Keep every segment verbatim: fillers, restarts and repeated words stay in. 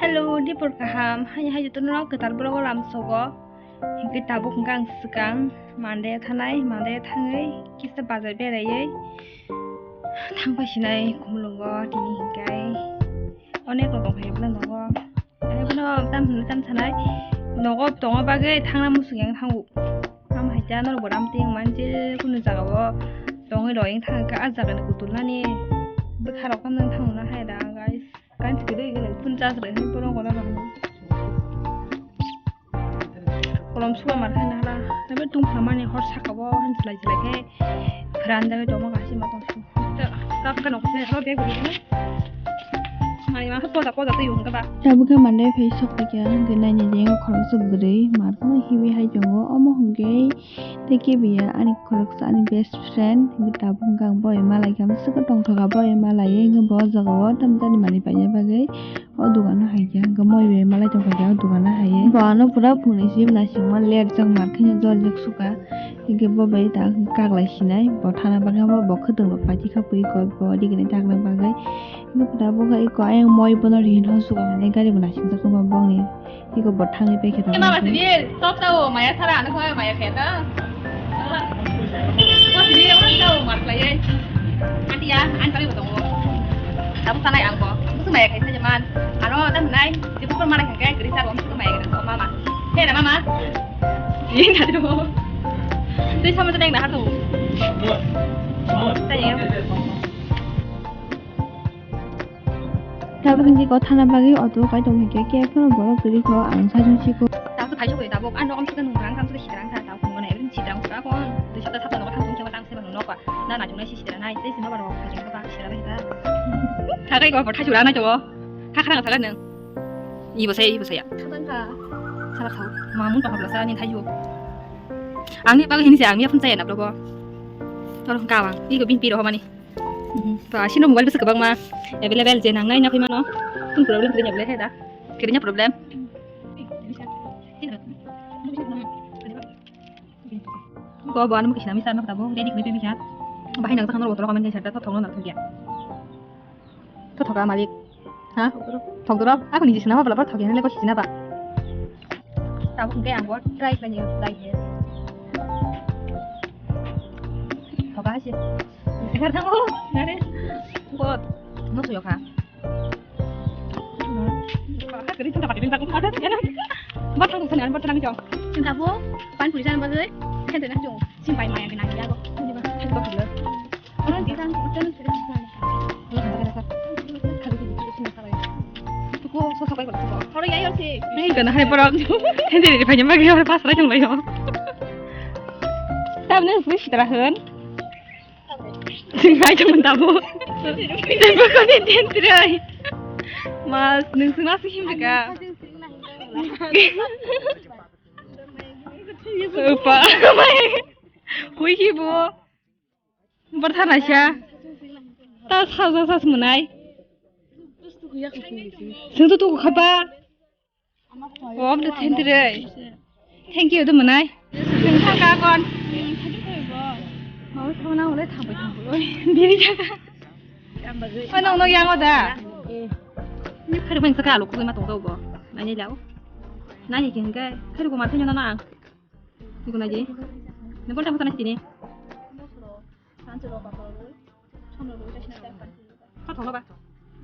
Hello, dipor kaham, hai hai jotono kwtal vlog o lamsogo. Hinkhe tabuk hwnkhe ang swkang Monday thanai, Monday thangwi kisa bazar beraiwi thangpai sinai Khumulwngo, tini hinkhe onek rok tongphai bwla nogo. Ani bono tam hwnwi tam sanai nogo tongo bagwi thangna muchung yang thango. Am hai ta norok bo ram teng man je kunu jaga o tongwi rok yang thang kha, ah jaga ni kutul nani bwkha rok tam nang thango na hai da guys. Kan chikiri gini pun chas bai hin puro kola ba. Kolom suba mar khai na hala. Nabe tung phamani hor saka bo hin chilai chilai khe pran jaga tongma kasi ma tong su. Kap ka nok se halo bag guri. Mani ma poda poda tu yung ka ba. Tabuk khe Monday phai sok kha, hwnkhe naini jeng o khoroksa bwrwi mar phano hibi hai tongo, omo hwnkhe tei kibiya ani khoroksa ani best friend, hwnkhe tabuk hwnkhe ang boyama lai kha, swkang tongthok kha boyama laiwi, hwnkhe bo o jaga o tamni manwi paina bagwi o dogano hai kha, hwnkhe moi bai malai tongkha khe o dogano hai. Bo ano pura phungni simi naisingma ler jak mar kheno jol jak sukha, hwnkhe bo bai ta kaklai sinai, bo thana bagwi bo, bo khwtwng rok paiti kha pui kho, bo digini takna bagwi. Hwnkhe pura bo kha eko ayang moi bono rin hwn sukha hwnwi gari bo naising jak wngkha bongni. Iko bo thangwi pai khe tong. Mama sini, sok tau, maya sara, ano kho maya khe ta. Ko sini, ano tau, mar lai. Ati ya, an kami betul. Tabu sanai ang bo. Musu maya khe saja man. Ano tam nai, di pukul mana khe gari sa bom mama. He na mama. Ini tadi bo. Tui sama sedang dah tu. Tanya. Tabuk hwnwi kok thana bagwi auto kai tong hwnkhe khe phano borok kwrwi kho ang sajwng sikho. Tabuk hai sokoi tabuk, ang rokam sokhe nung rang kam sokhe sidrang kha, tabuk nung nai sidrang kha kon. Tui sokha sokha nokha thang tong khe tang se nokha. Na na chungnai si sidrang nai, tei sima barok phajing kha sira bai kha. Thakai kok thai sura nai to. Kha kha nang saga nung. Ibo saya, ibo saya. Kha kha. Sala khau. Mamun to habla sala ni thayu. Ang ni bagwi hini se ang ni phun saya na blogo. Tor kawang. Igo bin piro homani. Mhm. To asino mobile bwswk kwbangma available je nangnai na phimano. Phone problem kwrwini available he da. Kwrwini problem. Ko bo ano mukisna misa no tabo ready kwrwi misa. Bahai nang sakno botoro kaman je sarta to thongno na thongya. To thoka malik. Ha? Thokdoro. Ako ni jisna ma bala thokya le ko sisna ba. Tabuk hwnkhe ang bo try khlainai, try khe. Thoka hai se. Sekar thango, nare. Bo, mo suyo kha. Kha kari thangka pati rinta ko ada ya na. Bat thang sana, bat thang jong. Singkabo, pan puri sana bagwi, khente na jong. Simpai maya gina ya go. Ini ba, thang ko. Orang di thang, orang di thang. Tuku so sabai ko. Oro ya yo si. Hei, kana hai porok. Hindi ni phanya magi oro pas rai chung lai ho. Tabne sui sitra hon. Sing hai chung tabu. Tabu ko ni den trai. Mas nung sing nasi him ka. Upa. Hui ki bo. Bortha naisa. Ta sajak jas mwnai. Sung tu tu khaba. Om de thentre. Thank you de mwnai. Sung thaka kon. Mau thona ole thabai thabai. Biri thaka. Oi nong nong yang oda. Ni khari bang saka alu khugui ma tong do bo. Nani lau. Nani kengke. Khari ko ma thanya na ang. Ni ko na ji. Ni ko ta khutana sini. Kha thok ba.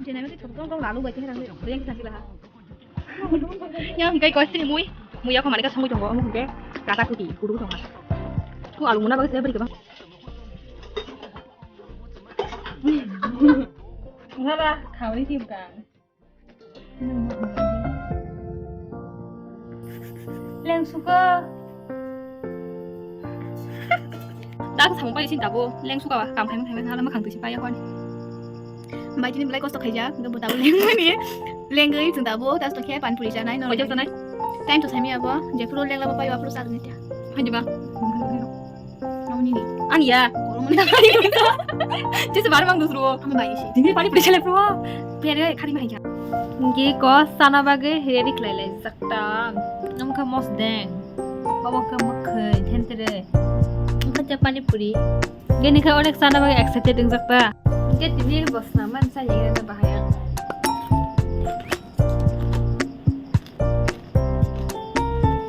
Jena mete thok dong dong lalu bai te rang le. Yang kita sila ha. Yang kai ko sini mui. Mui ya ko mani ka songwi tongo, omo hwnkhe kata kuti kudu tongo. Ku alu muna bagwi se bari kebang. Ngala khawri ki bang. Leng suka. Dak samung pai sin tabo leng suka ba kam khaimang khaimang hala makhang tusi pai yakon. Bai tini belai kosto khaijak, nge bo tabo leng mani. Leng gwi chwng tabo tas to khe pan puri janai no. Koi jak janai? Time to thami abo, je phuru leng labo pai ba phuru sar nita. Hai diba? Nongni ni. Ang ya. Kormo ni. Jese bar mang dusro. Ang bai si. Dini pani puri chale pro. Pere khari mai ja. Ngi ko sana bagwi ready khlai lai jak ta. Nong kha mos deng. Baba kha makhai thentere. Nong kha pani puri. Gini kha onek sana bagwi excited wng jak ta. Nge tini bosna man sa ye